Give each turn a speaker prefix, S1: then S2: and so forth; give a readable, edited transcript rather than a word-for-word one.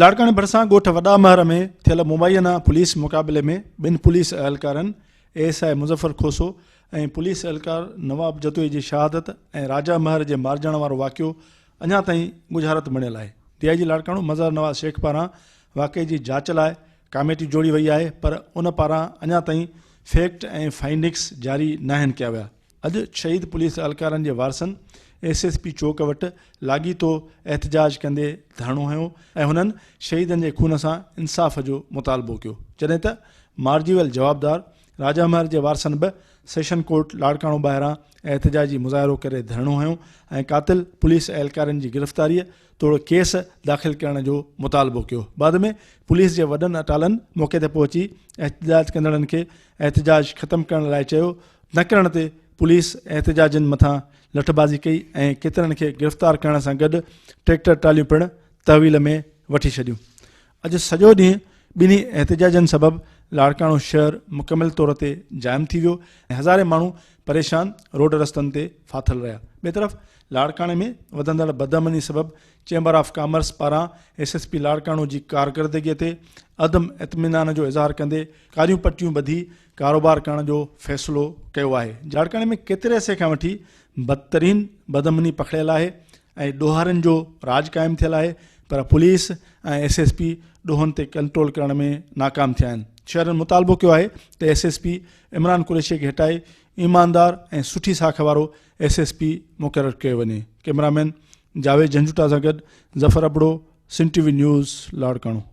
S1: لاڙڪاڻي ڀرسان ڳوٺ وڏا مهر ۾ ٿيل مبينا پوليس مقابلي ۾ ٻن پوليس اهلڪارن A S I Muzaffar Khoso ۽ police اهلڪار نواب جتوئي جي شهادت ۽ راجا مهر جي مارجڻ وارو واقعو اڃا تائين ڳجهارت بڻيل آهي. ڊي I جي لاڙڪاڻو مظهر نواز شيخ پاران واقعي جي جاچ لاء ڪاميٽي جوڙي وئي آهي پر ان پاران اڃا تائين فيڪٽ ۽ فائنڊنگس جاري ناهن ڪيا ويا. اڄ شهيد پوليس اهلڪارن جي وارثن ايس ايس پي چوڪ وٽ لاڳيتو احتجاج ڪندي ڌرڻو هنيو ۽ هنن شهيدن جي خون سان انصاف جو مطالبو ڪيو جڏهن ته مارجي ويل جوابدار راجا مهر جي وارثن به سيشن ڪورٽ لاڙڪاڻو ٻاهران احتجاجي مظاهرو ڪري ڌرڻو هنيو ۽ قاتل پوليس اهلڪارن جي گرفتاري توڙ ڪيس داخل ڪرڻ جو مطالبو ڪيو بعد ۾ پوليس جي وڏن اٽالن موقعي تي پهچي احتجاج ڪندڙن کي احتجاج ختم ڪرڻ لاء چيو نه ڪرڻ تي پوليس احتجاجين مٿان لٺبازي ڪئي ۽ ڪيترن کي گرفتار ڪرڻ سان گڏ ٽريڪٽر ٽراليون پڻ تحويل ۾ وٺي ڇڏيون. اڄ سڄو ڏينهن ٻنهي احتجاجن سبب لاڙڪاڻو شهر مڪمل طور تي جام ٿي ويو ۽ هزارين ماڻهو پريشان روڊ رستن تي ڦاٿل رهيا. ٻئي طرف لاڙڪاڻي ۾ وڌندڙ بدامني سبب چيمبر آف ڪامرس پاران ايس ايس پي لاڙڪاڻو جي ڪارڪردگي تي عدم اطمينان جو اظهار ڪندي ڪاريون پٽيون ٻڌي ڪاروبار ڪرڻ جو فيصلو ڪيو آهي. لاڙڪاڻي ۾ ڪيتري عرصي کان وٺي بدترين بدامني پکڙيل آهي ۽ ڏوهارين جو راڄ قائم ٿيل آهي پر پوليس ۽ ايس ايس پي ڏوهن تي ڪنٽرول ڪرڻ ۾ ناڪام ٿيا آهن. شهرين مطالبو ڪيو آهي ته S S P Imran Qureshi کي هٽائي ايماندار ۽ سٺي ساک وارو ايس ايس پي مقرر ڪيو وڃي. ڪئميرامين جاويد جهنجهوٽا سان گڏ Zafar Abro, Sindh T V news, Larkana.